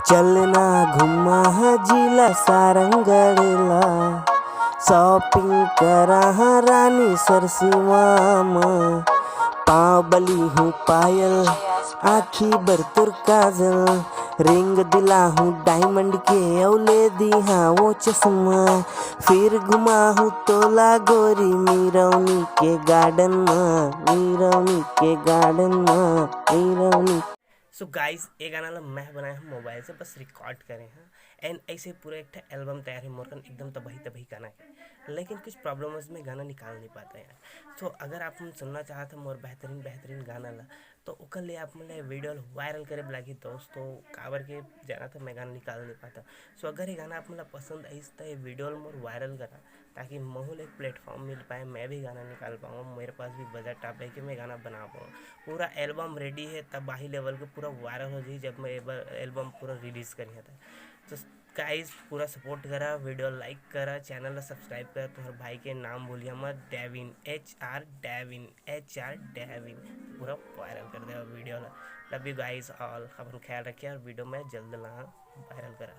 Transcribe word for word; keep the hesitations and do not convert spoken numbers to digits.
चलना घुमा हा जिला सारंगढ़ ला, shopping करा हा रानी सरसीमा म। पाँव बली हूँ पायल, आँखी बर तोर काजल, ring दिला हूँ diamond के, अउ ले दी हाँ वो चश्मा। फिर घुमा हूँ तोला गोरी मिरौनी के garden म, मिरौनी के garden म, मिरौनी। सो गाइस, ये गाना ला मैं बनाया हूँ मोबाइल से, बस रिकॉर्ड करे हैं। एंड ऐसे पूरा एक ठा एल्बम तैयार है मोर कन, एकदम तबाही तबाही गाना है, लेकिन कुछ प्रॉब्लम्स में गाना निकाल नहीं पाता यार। सो अगर आप मन सुनना चाहत हो मोर बेहतरीन बेहतरीन गाना ला, तो ओकर लिए आप मन ला वीडियो वायरल करे बर लागही दोस्तों, काबर के जाना था मैं गाना निकाल नहीं पाता। सो अगर ये गाना आप मन ला पसंद आइस तो ये वीडियो ला मोर वायरल करा, ताकि महू ला एक प्लेटफॉर्म मिल पाए, मैं भी गाना निकाल पाऊँ, मेरे पास भी बजट आ पाए कि मैं गाना बना पाऊँ। पूरा एल्बम रेडी है, तबाही लेवल के पूरा वायरल हो जाही जब मैं एल्बम पूरा रिलीज करिहा था। तो गाइस, पूरा सपोर्ट करा, वीडियो लाइक करा, चैनल ला सब्सक्राइब करा, तुम्हारे भाई के नाम भूलिया मत, Devin H R, Devin H R, Devin. पूरा वायरल कर देवा वीडियो ला। लव यू गाइस ऑल, अपन ख्याल रखिए और वीडियो मैं जल्द ला वायरल करा।